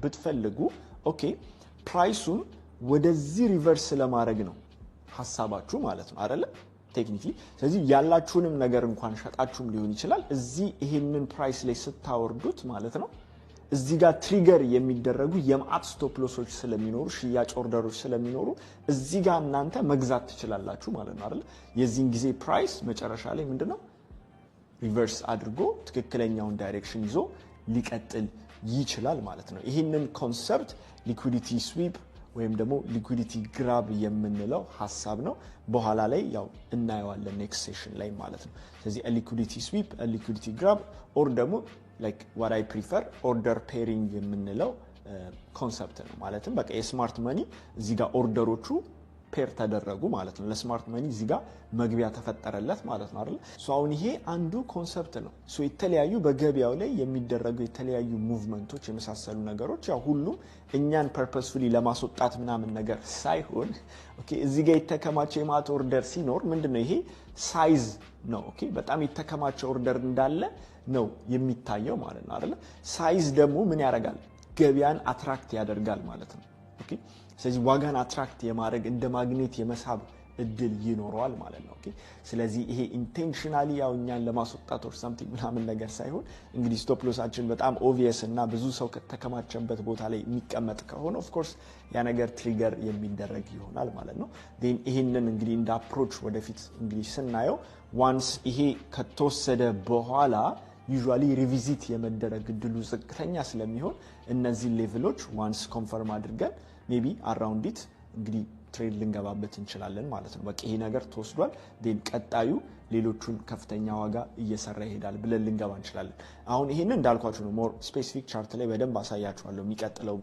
ብትፈልጉ፣ okay፣ price ኡን ወደዚህ reverse ለማድረግ ነው ሀሳባችሁ ማለት ነው፣ አይደለ? Technically ስለዚህ ያላችሁንም ነገር እንኳን ሸጣችሁም ሊሆን ይችላል። እዚህ ይሄንን price ላይ ስታወርዱት ማለት ነው፣ እዚህ ጋር trigger የሚደረጉ የማአት stop loss ኦች ስለሚኖሩ፣ ሽያጭ order ኦች ስለሚኖሩ እዚህ ጋር እናንተ መግዛት ትችላላችሁ ማለት ነው፣ አይደለ? የዚህን ጊዜ price መጨረሻ ላይ ምንድነው reverse አድርጎ ትክክለኛውን direction ይዞ ሊቀጥል ይችላል ማለት ነው። ይህንን concept liquidity sweep ወይም ደግሞ liquidity grab የምንለው ሀሳብ ነው። በኋላ ላይ ያው እናየዋለን next session ላይ ማለት ነው። ስለዚህ liquidity sweep፣ liquidity grab or ደግሞ like what I prefer order pairing የምንለው concept ነው። ማለትም በቃ የ smart money እዚህ ጋር order ኦቹ pair ተደረጉ ማለት ነው። ለ smart money እዚህ ጋር መግቢያ ተፈጠረለት ማለት ነው፣ አይደል? So አሁን ይሄ አንዱ concept ነው። So የተለያዩ በገበያው ላይ የሚደረጉ የተለያዩ movement ኦች የመሳሰሉ ነገሮች ያው ሁሉም እኛን purposefully ለማስወጣት ምናምን ነገር ሳይሆን፣ okay፣ እዚህ ጋር የተከማቸ የማት order ሲኖር ምንድን ነው ይሄ size ነው። Okay፣ በጣም የተከማቸ order እንዳለ ነው የሚታየው ማለት ነው፣ አይደለ? Size ደግሞ ምን ያደርጋል? ገበያን attract ያደርጋል ማለት ነው። Okay፣ ስለዚህ ዋጋን attract የማድረግ፣ እንደ ማግኔት የመሳብ እድል ይኖረዋል ማለት ነው። Okay፣ ስለዚህ ይሄ intentionally ያው እኛን ለማስወጣት or something ምናምን ነገር ሳይሆን እንግዲህ stop loss ኣችን በጣም obvious እና ብዙ ሰው ከተከማቸበት ቦታ ላይ የሚቀመጥ ከሆነ of course ያ ነገር trigger የሚደረግ ይሆናል ማለት ነው። Then ይሄንን እንግዲህ እንደ approach ወደፊት እንግዲህ ስናየው once ይሄ ከተወሰደ በኋላ usually revisit የመደረግ እድሉ ዝቅተኛ ስለሚሆን እነዚህን level ኦች once confirm አድርገን maybe around it እንግዲህ trade ልንገባበት እንችላለን ማለት ነው። በቃ ይሄ ነገር ተወስዷል፣ then ቀጣዩ ሌሎቹን ከፍተኛ ዋጋ እየሰራ ይሄዳል ብለን ልንገባ እንችላለን። አሁን ይሄንን እንዳልኳችሁ ነው። More specific chart ላይ በደንብ አሳያችኋለሁ የሚቀጥለው።